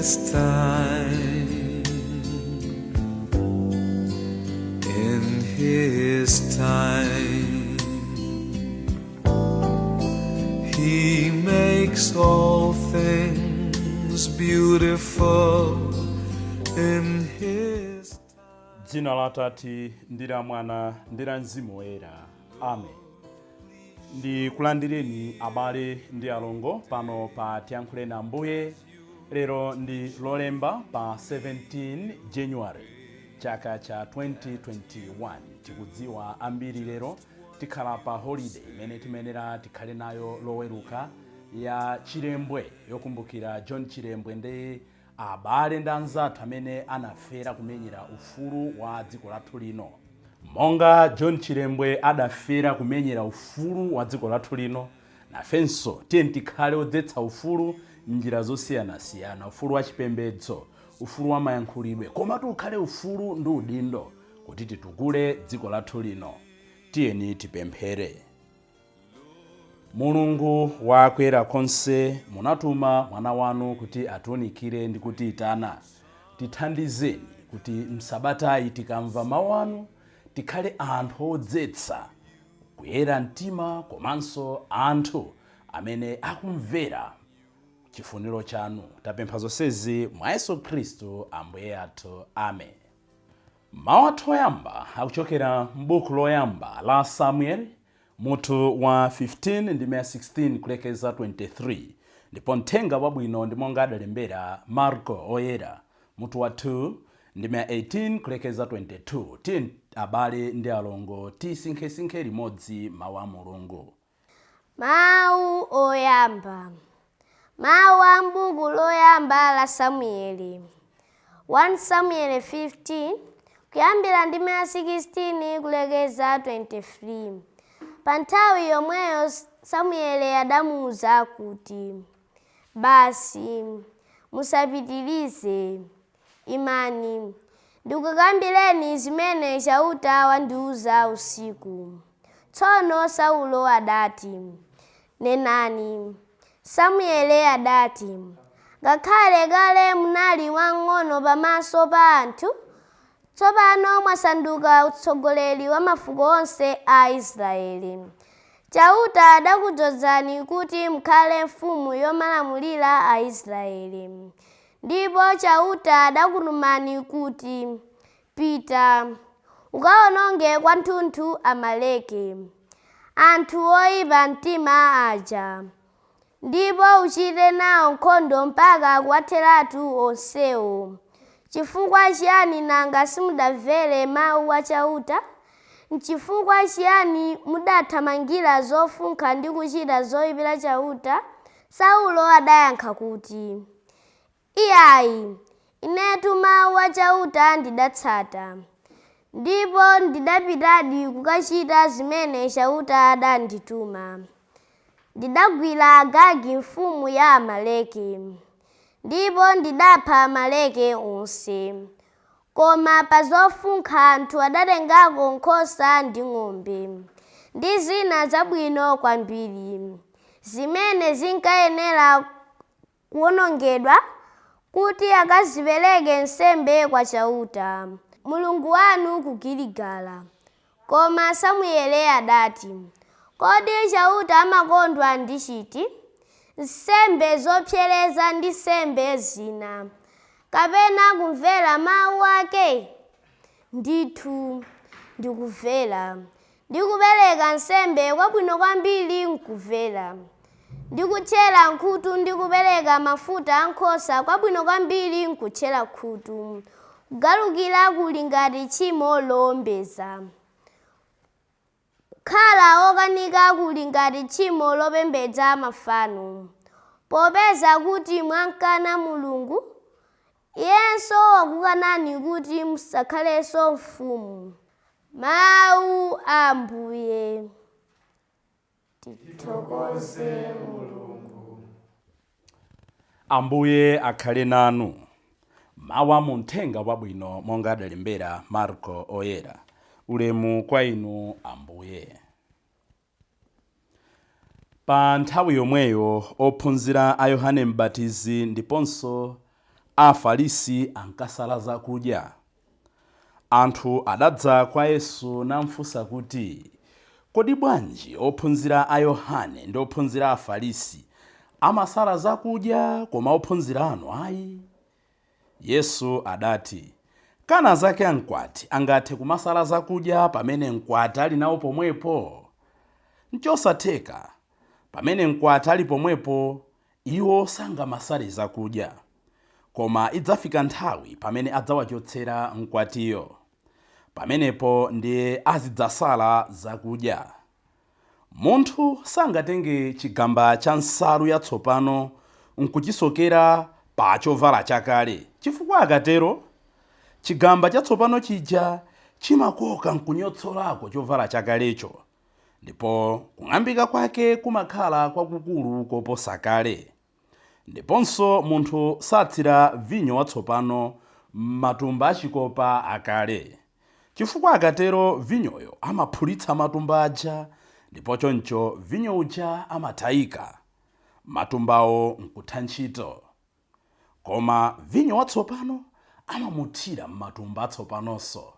His time. In His time, He makes all things beautiful in His. Dzina la Atate ndi la Mwana ndi la Mzimu Woyera, amen. Ndikulandireni abale ndi alongo pano pa Tiyankhuleni Ambuye. Lero ndi Lolemba pa 17 January chaka cha 2021. Tikudziwa ambiri lero tikhala pa holiday imene timayenera tikhale nayo Loweruka ya Chilembwe, yokumbukira John Chilembwe ndi abale ndi anzathu amene anafera kumenyera ufulu wa dziko lathu lino. Monga John Chilembwe adafera kumenyera ufulu wa dziko lathu lino, nafenso tiye tikhale odzetsa ufulu m'njira zosiyanasiyana, ufulu wa chipembedzo, ufulu wa mayankhulidwe, komatu ukhale ufulu ndi udindo kuti titukule dziko lathu lino. Tiyeni tipemphere. Mulungu wakwera konse, munatuma Mwana wanu kuti atiunikire ndi kutiyitana. Tithandizeni kuti msabatayi tikamva mawu anu tikhale anthu odzetsa kuyera mtima komanso anthu amene akumvera chifuniro chanu. Tapempha zonsezi mwa Yesu Khristu Ambuye athu, amen. Mawu athu oyamba akuchokera m'buku loyamba la Samuel, mutu wa 15 ndi 16 kulekeza 23, ndipo mthenga wabwino ndi monga adalembera Marko Oyera, mutu wa 2 ndi 18 kulekeza 22. Tiye abale ndi alongo tisinkhesinkhe limodzi mawu a Mulungu. Mawu oyamba. Mawu a m'buku loyamba la Samueli, 1 Samuel 15, kuyambira ndime ya 16 kulekeza 23. Pa nthawi yomweyo Samueli adamuwuza kuti, "Basi, musapitirize. Imani, ndikukambireni zimene Chauta wandiwuza usiku." Tsono Saulo adati, "Nenani." Samueli adati, "Ngakhale kale munali wamng'ono pamaso pa anthu, tsopano mwasanduka mtsogoleri wa mafuko onse a Israeli. Chauta adakudzozani kuti mukhale mfumu yomalamulira Aisraeli. Ndipo Chauta adakutumani kuti, 'Pita, ukawononge kwathunthu Amaleki, anthu oyipa mtima aja, ndipo uchite nawo nkhondo mpaka kuwatheratu onsewo.' Chifukwa chiyani nanga simudamvere mawu a Chauta? Nchifukwa chiyani mudathamangira zofunkha ndi kuchita zoyipira Chauta?" Saulo adayankha kuti, "Iyayi, inetu mawu a Chauta ndidatsata, ndipo ndidapitadi kukachita zimene Chauta adandituma. Ndidagwira Agagi mfumu ya Amaleki, ndipo ndidapha Amaleki onse. Koma pa zofunkha anthu adatengako nkhosa ndi ng'ombe, ndi zina zabwino kwambiri, zimene zinkayenera kuwonongedwa kuti akazipereke nsembe kwa Chauta, Mulungu wanu, ku Giligala." Koma Samueli adati, "Kodi Chauta amakondwa ndi chiti? Nsembe zopsereza ndi nsembe zina, kapena kumvera mawu ake? Ndithu, ndikumvera ndi kupereka nsembe kwabwino kwambiri nkumvera ndi kutchera khutu ndi kupereka mafuta a nkhosa kwabwino kwambiri nkutchera khutu. Kugalukira kuli ngati tchimo lowombeza. Kukhala okanika kuli ngati tchimo lopembedza mafano. Popeza kuti mwamkana Mulungu, Iyenso wakukanani kuti musakhalenso mfumu." Mawu a Ambuye. Tithokoze Mulungu. Ambuye akhale nanu. Mawu a mu Mthenga Wabwino monga adalembera Marko Oyera. Ulemu kwa inu Ambuye. Pa nthawi yomweyo ophunzira a Yohane Mbatizi ndiponso Afarisi ankasala zakudya. Anthu adadza kwa Yesu namfunsa kuti, Kodi bwanji ophunzira a Yohane ndi ophunzira a Afarisi amasala zakudya koma ophunzira anu ayi? Yesu adati, Kana zake amkwati angathe kumasala zakudya pamene mkwati ali nawo pomwepo? Nchosatheka. Pamene mkwati ali pomwepo, iwo sangamasale zakudya. Koma idzafika nthawi pamene adzawachotsera mkwatiyo. Pamenepo ndiye azidzasala zakudya. Munthu sangatenge chigamba cha nsalu yatsopano nkuchisokera pa chovala chakale, chifukwa akatero, chigamba chatsopano chija chimakoka nkunyotsolako chovala chakalecho, ndipo kung'ambika kwake kumakhala kwakukulu koposa kale. Ndiponso munthu sathira vinyo watsopano m'matumba achikopa akale, chifukwa akatero vinyoyo amaphulitsa matumba aja, ndipo choncho vinyo uja amatayika, matumbawo nkutha ntchito. Koma vinyo watsopano amamuthira m'matumba atsopanonso.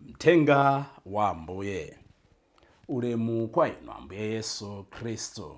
Mthenga wa Ambuye. Ulemu kwa inu, Ambuye Yesu Khristu.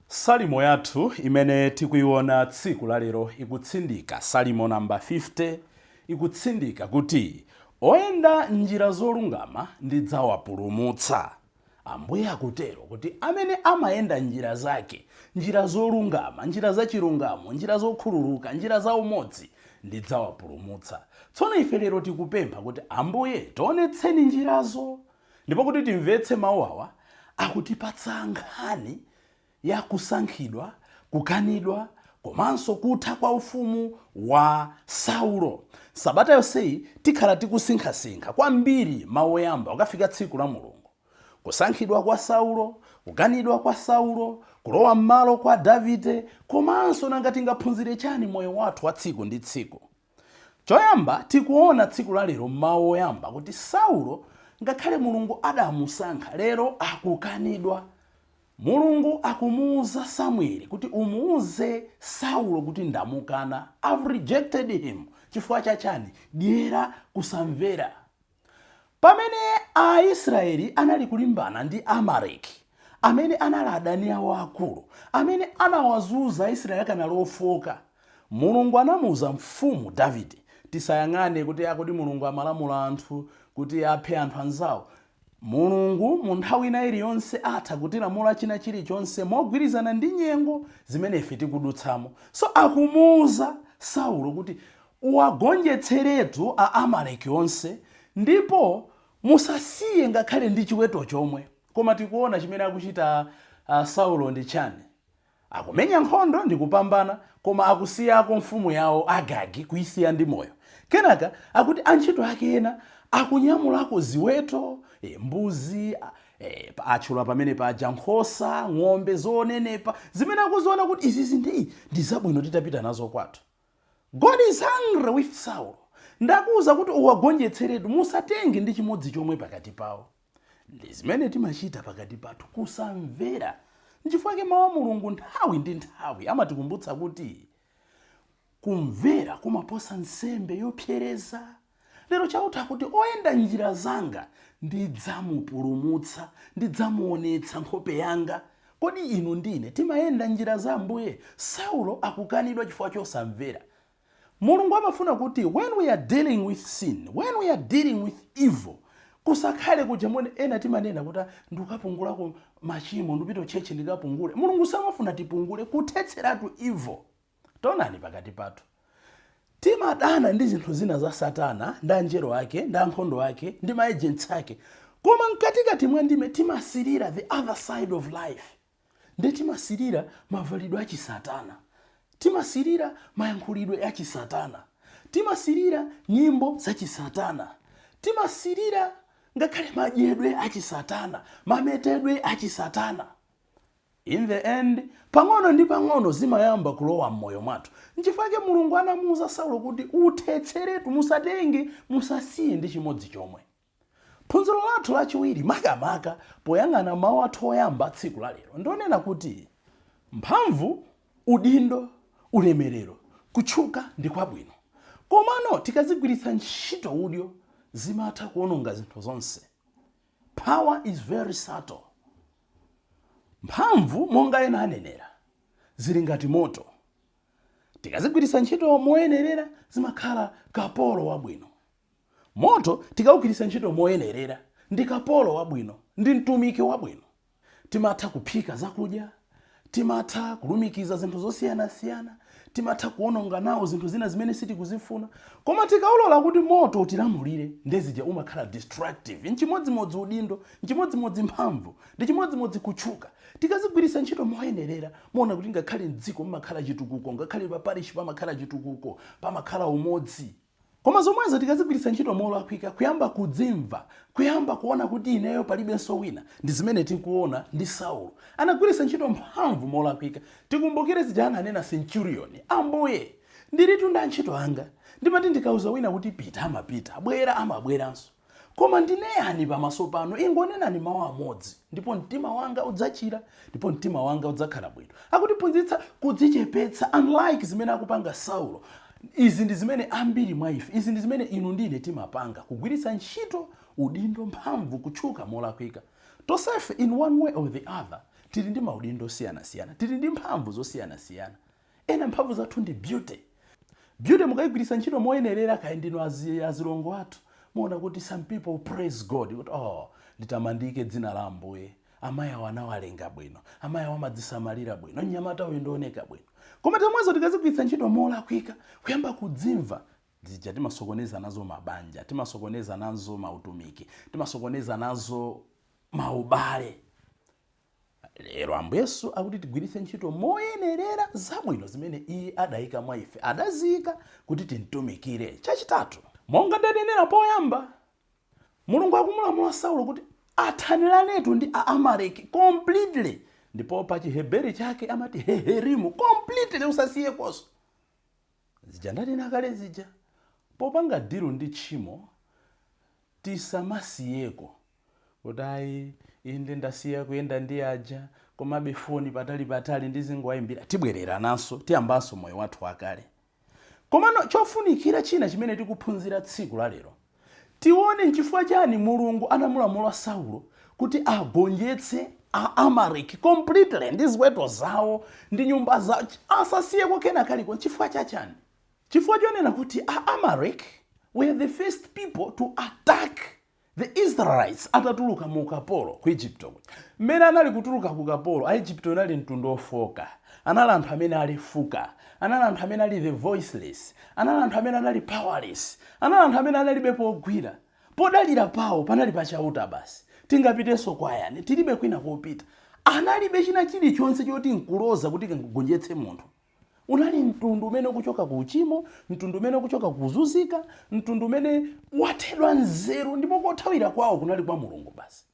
Salimo yathu imene tikuiona tsiku la lero ikutsindika, Salimo namba 50 ikutsindika kuti oyenda njira zolungama ndidzawapulumutsa. Ambuye akutero kuti amene amayenda njira zake, njira zolungama, njira zachilungamo, njira zokhululuka, njira za umodzi, ndidzawapulumutsa. Tsono ife lero tikupempha kuti Ambuye tionetseni njirazo, ndipo kuti timvetse mawu awa akutipatsa nkhani ya kusankhidwa, kukanidwa komanso kutha kwa ufumu wa Saulo. Sabata yonseyi tikhala tikusinkhasinkha kwambiri mawu oyamba ukafika tsiku la Mulungu. Kusankhidwa kwa Saulo, kukanidwa kwa Saulo, kulowa m'malo kwa Davide, komanso nanga tingaphunzire chani moyo wathu wa tsiku ndi tsiku. Choyamba tikuona tsiku la lero mawu oyamba kuti Saulo, ngakhale Mulungu adamusankha, lero akukanidwa. Mulungu akumuuza Samueli kuti umuuze Saulo kuti ndamukana, I've rejected him. Chifukwa chachani? Dyera, kusamvera. Pamene Aisraeli anali kulimbana ndi Amaleki, amene anali adani awo akulu, amene anawazunza Aisraeli akanali ofoka, Mulungu anamuuza mfumu Davide. Tisayang'ane kuti akuti Mulungu amalamula anthu kuti aphe anthu anzawo. Mulungu mu nthawi ina iliyonse atha kutilamula china chilichonse mogwirizana ndi nyengo zimene ife tikudutsamo. So akumuuza Saulo kuti uwagonjetseretu a Amaleki onse ndipo musasiye ngakhale ndi chiweto chomwe. Koma tikuona chimene akuchita Saulo ndi chani? Akumenya nkhondo ndi kupambana, koma akusiyako mfumu yawo Agagi, kuisiya ndi moyo. Kenaka akuti antchito ake ena akunyamulako ziweto, mbuzi, atchula pamene paja nkhosa, ng'ombe zonenepa, zimene akuziona kuti izizi ndi zabwino titapita nazo kwathu. God is angry with Saulo. Ndakuwuza kuti uwagonjetseretu, musatenge ndi chimodzi chomwe pakati pawo. Ndi zimene timachita pakati pathu, kusamvera. Nchifukwa mawu a Mulungu nthawi ndi nthawi amatikumbutsa kuti kumvera kumaposa nsembe yopsereza. Lero Chauta kuti oyenda njira zanga ndidzamupulumutsa, ndidzamuonetsa nkhope yanga. Kodi inu ndine timayenda njira za Ambuye? Saulo akukanidwa chifukwa chosamvera. Mulungu amafuna kuti when we are dealing with sin, when we are dealing with evil, kusakhale kuja mwene ena timanena kuti ndikapungulako machimo, ndipita chechi ndikapungule. Mulungu samafuna tipungule, kuthetseratu evil. Taonani pakati pathu timadana ndi zinthu zina za Satana ndi anjelo ake ndi ankhondo ake ndi ma agents ake, koma mkatikati mwa ndime timasirira the other side of life. Ndi timasirira mavalidwe achisatana, timasirira mayankhulidwe achisatana, timasirira nyimbo zachisatana, timasirira ngakhale madyedwe achisatana, mametedwe achisatana. In the end, pang'ono ndi pang'ono zimayamba kulowa m'moyo mwathu. Nchifukwa Mulungu anamuuza Saulo kuti uthetseretu, musatenge, musasiye ndi chimodzi chomwe. Phunziro lathu lachiwiri, makamaka poyang'ana mawu athu oyamba tsiku la lero, ndionena kuti mphamvu, udindo, ulemerero Kutchuka ndi kwabwino, komano tikazigwiritsa ntchito udyo zimatha kuononga zinthu zonse. Power is very subtle. Mphamvu, monga ena anenera, zili ngati moto. Tikazigwiritsa ntchito moyenerera zimakhala kapolo wabwino. Moto tikawugwiritsa ntchito moyenerera ndi kapolo wabwino, ndi mtumiki wabwino. Timatha kuphika zakudya, timatha kulumikiza zinthu zosiyanasiyana, timatha kuononga nawo zinthu zina zimene sitikuzifuna. Koma tikaulola kuti moto utilamulire, ndezija umakhala destructive. Nchimodzimodzi udindo, nchimodzimodzi mphamvu, ndi chimodzimodzi kutchuka. Tikazigwiritsa ntchito moyenerera, muona kuti ngakhale mdziko mumakhala chitukuko, ngakhale pa parish pamakhala chitukuko, pamakhala umodzi. Koma zomwezo tikazigwiritsa ntchito molakwika, kuyamba kudzimva, kuyamba kuona kuti ineyo palibenso wina, ndi zimene tikuona ndi Saulo. Anagwiritsa ntchito mphamvu molakwika. Tikumbukire zija ananena centurion: "Ambuye, ndilitu ndi antchito anga, ndimati ndikauza wina kuti pita amapita, bwera amabweranso, koma ndine yani pamaso pano? Ingonenani mawu amodzi ndipo mtima wanga udzachira, ndipo mtima wanga udzakhala bwino." Akutiphunzitsa kudzichepetsa, unlike zimene akupanga Saulo. Izi ndi zimene ambiri mwa ife, izi ndi zimene inu ndine timapanga, kugwiritsa ntchito udindo, mphamvu, kutchuka molakwika. Tonsefe in one way or the other tili ndi maudindo osiyanasiyana, tili ndi mphamvu zosiyanasiyana. Ena mphamvu zathu ndi beauty. Beauty mukayigwiritsa ntchito moyenerera, kaya ndinu azilongo athu, muona kuti some people praise God kuti, "Oh, litamandike dzina la Ambuye, amayi awo anawalenga bwino, amayi awo amadzisamalira bwino, mnyamata uyu ndioneka bwino." Koma tamwezo tikazigwiritsa ntchito molakwika, kuyamba kudzimva, zija timasokoneza nazo mabanja, timasokoneza nazo mautumiki, timasokoneza nazo maubale. Lero Ambuye Yesu akuti tigwiritse ntchito moyenerera zabwino zimene iye adayika mwa ife, adaziyika kuti timtumikire. Chachitatu, monga ndanenera poyamba, Mulungu akumulamula Saulo kuti athaniranetu ndi Aamaleki completely, ndipo pa Chiheberi chake amati heherimu, completely, usasiyekonso. Zija ndanena kale zija, popanga deal ndi tchimo tisamasiyeko kuti, "Ayi, inde ndasiya kuyenda ndi aja, komabe foni patali patali ndizingowayimbira, tibwerera naso, tiyambanso moyo wathu wakale." Komano chofunikira china chimene tikuphunzira tsiku la lero, tione nchifukwa chani Mulungu anamulamula Saulo kuti agonjetse Aamaleki completely ndi ziweto zawo ndi nyumba zawo, asasiyeko kena kaliko. Nchifukwa chachani? Chifukwa chonena kuti Aamalek were the first people to attack the Israelites atatuluka mu ukapolo ku Egypto. Mmene anali kutuluka ku ukapolo, Aegypto anali mtundu ofoka, anali anthu amene alefuka, anali anthu amene ali the voiceless, anali anthu amene anali powerless, anali anthu amene analibe pogwira, podalira pawo panali pachauta basi. Tingapitenso kwa yani? Tilibe kwina kopita. Analibe china chilichonse choti nkuloza kuti kangogonjetse munthu. Unali mtundu umene ukuchoka ku uchimo, mtundu umene ukuchoka kuzunzika, mtundu umene wathedwa nzeru, ndipo kothawira kwawo kunali kwa Mulungu basi.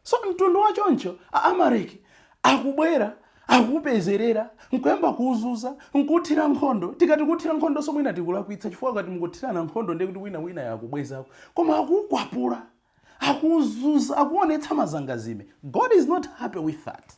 So mtundu wachoncho, Aamaleki akubwera, akupezerera, nkuyamba kuuzuza, nkuthira nkhondo. Tikati kuthira nkhondo so mwina tikulakwitsa, chifukwa kati mukuthirana nkhondo ndiye kuti wina wina yakubwezako, koma akukwapula, akuzuza, akuonetsa mazangazime. God is not happy with that.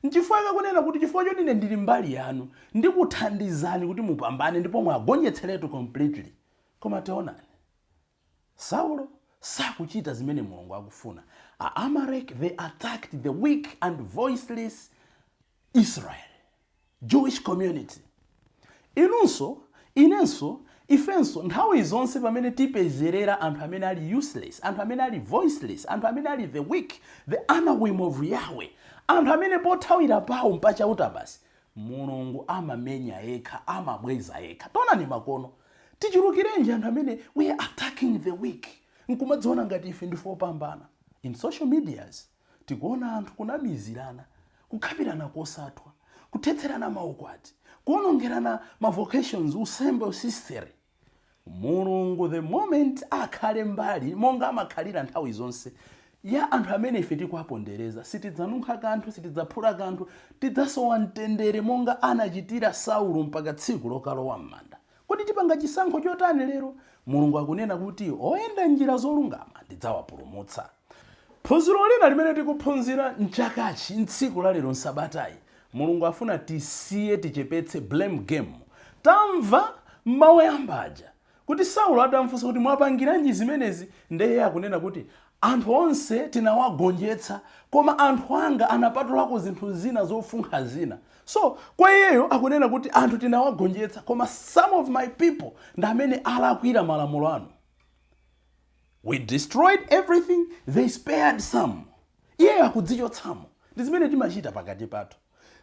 Nchifukwa kakunena kuti, "Chifukwa choti ine ndili mbali yanu, ndikuthandizani kuti mupambane ndipo mwagonjetseretu completely." Koma taonani, Saulo sakuchita zimene Mulungu akufuna. Aamalek, they attacked the weak and voiceless Israel, Jewish community. Inunso, inenso, ifenso, nthawi zonse pamene tipezerera anthu amene ali useless, anthu amene ali voiceless, anthu amene ali the weak, the anawim of Yahweh, anthu amene pothawira pawo mpachauta basi, Mulungu amamenya yekha, amabweza yekha. Taonani makono tichulukirenji anthu amene we are attacking the weak, nkumadziona ngati ife ndife opambana. In social medias tikuona anthu kunamizirana, kukhapirana kosathwa, kuthetserana maukwati, kuonongerana ma vocations, usembe, usistere. Mulungu the moment akhale mbali, monga amakhalira nthawi zonse, ya anthu amene ife tikuwapondereza, sitidzanunkha kanthu, sitidzaphula kanthu, tidzasowa mtendere monga anachitira Saulo mpaka tsiku lokalowa m'manda. Kodi tipanga chisankho chotani lero? Mulungu akunena kuti oyenda njira zolungama ndidzawapulumutsa. Phunziro lina limene tikuphunzira mchakachi, mtsiku la lero, msabatayi, Mulungu afuna tisiye, tichepetse blame game. Tamva mawu oyamba aja kuti Saulo atamfunsa kuti mwapangiranji zimenezi, ndeye akunena kuti anthu onse tinawagonjetsa, koma anthu anga anapatulako zinthu zina zofunkha zina. So kwa iyeyo akunena kuti anthu tinawagonjetsa, koma some of my people ndi amene alakwira malamulo anu. We destroyed everything, they spared some. Iyeyo akudzichotsamo. Ndi zimene timachita pakati pathu.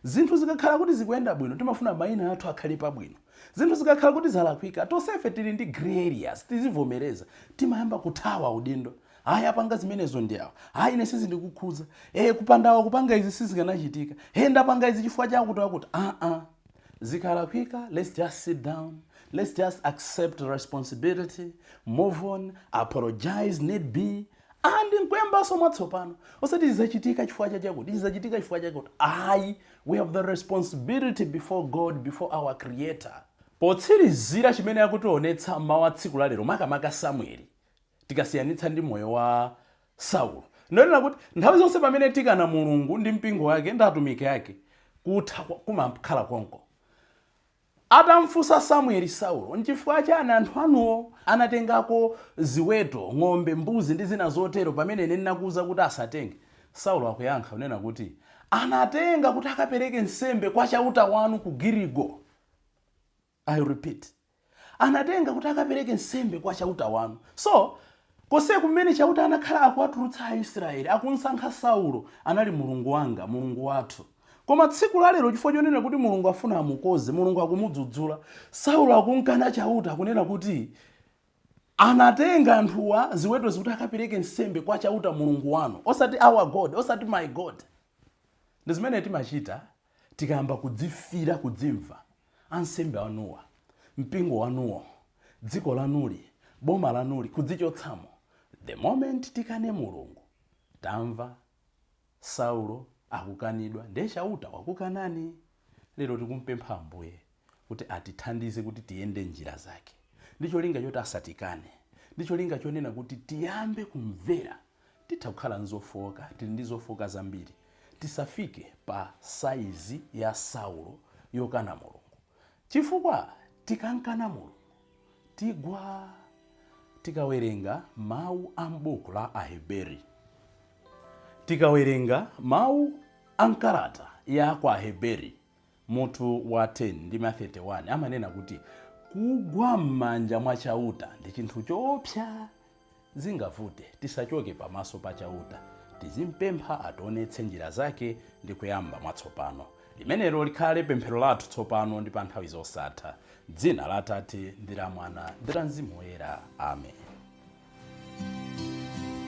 Zinthu zikakhala kuti zikuyenda bwino, timafuna mayina athu akhale pabwino. Zinthu zikakhala kuti zalakwika, tonsefe tili ndi grey areas, tizivomereza, timayamba kuthawa udindo. Ayi, apanga zimenezo ndi awa. Ayi, ine sizindikukhuza. Kupandawa kupanga izi sizikanachitika. Ndapanga izi chifukwa chakuti wakuti. Aa, zikalakwika, let's just sit down, let's just accept responsibility, move on, apologize need be, and nkuyambanso mwatsopano, osati zizachitika chifukwa chachakuti, zizachitika chifukwa chakuti. Ayi, we have the responsibility before God, before our Creator. Potsirizira, chimene akutionetsa mawu a tsiku lalero, makamaka Samueli, tikasiyanitsa ndi moyo wa Saulo, ndonena kuti nthawi zonse pamene tikana Mulungu ndi mpingo wake ndi atumiki ake, kutha kumakhala konko. Atamfunsa Samueli Saulo, nchifukwa chani anthu anuwo anatengako ziweto, ng'ombe, mbuzi ndi zina zotero, pamene ine ndinakuwuza kuti asatenge? Saulo akuyankha kunena kuti anatenga kuti akapereke nsembe kwa Chauta wanu ku Giligo. I repeat, anatenga kuti akapereke nsembe kwa Chauta wanu. So konse kumene Chauta anakhala akuwatulutsa Aisraeli, akunsankha Saulo, anali Mulungu wanga, Mulungu wathu. Koma tsiku lalero, chifukwa chonena kuti Mulungu afuna amukoze, Mulungu akumudzudzula, Saulo akunkana Chauta, akunena kuti anatenga anthuwa ziweto zikuti akapereke nsembe kwa Chauta Mulungu wanu, osati our God, osati my God. Ndi zimene timachita tikayamba kudzifira, kudzimva. Ansembe anuwa, mpingo wanuwo, dziko lanuli, boma lanuli, kudzichotsamo. The moment tikane Mulungu, tamva Saulo akukanidwa, ndiye Chauta wakukanani. Lero tikumpempha Ambuye kuti atithandize kuti tiyende njira zake, ndi cholinga choti asatikane, ndi cholinga chonena kuti tiyambe kumvera. Titha kukhala nzofoka, tili ndi zofoka zambiri. Tisafike pa saizi ya Saulo yokana Mulungu, chifukwa tikankana Mulungu tigwa. Tikawerenga mawu a m'buku la Aheberi, tikawerenga mawu a mkalata ya kwa Aheberi mutu wa 10 ndi 31, amanena kuti kugwa m'manja mwa Chauta ndi chinthu choopsa. Zingavute, tisachoke pamaso pa Chauta. Tizimpempha ationetse njira zake ndi kuyamba mwatsopano. Limenelo likhale pemphero lathu tsopano ndi pa nthawi zosatha. Dzina la Atate ndi la Mwana ndi la Mzimu Woyera, amen.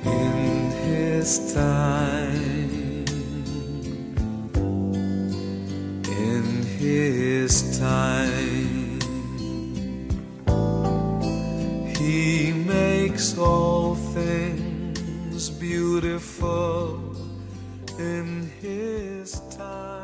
In His time, in His time, He makes all things beautiful in His time.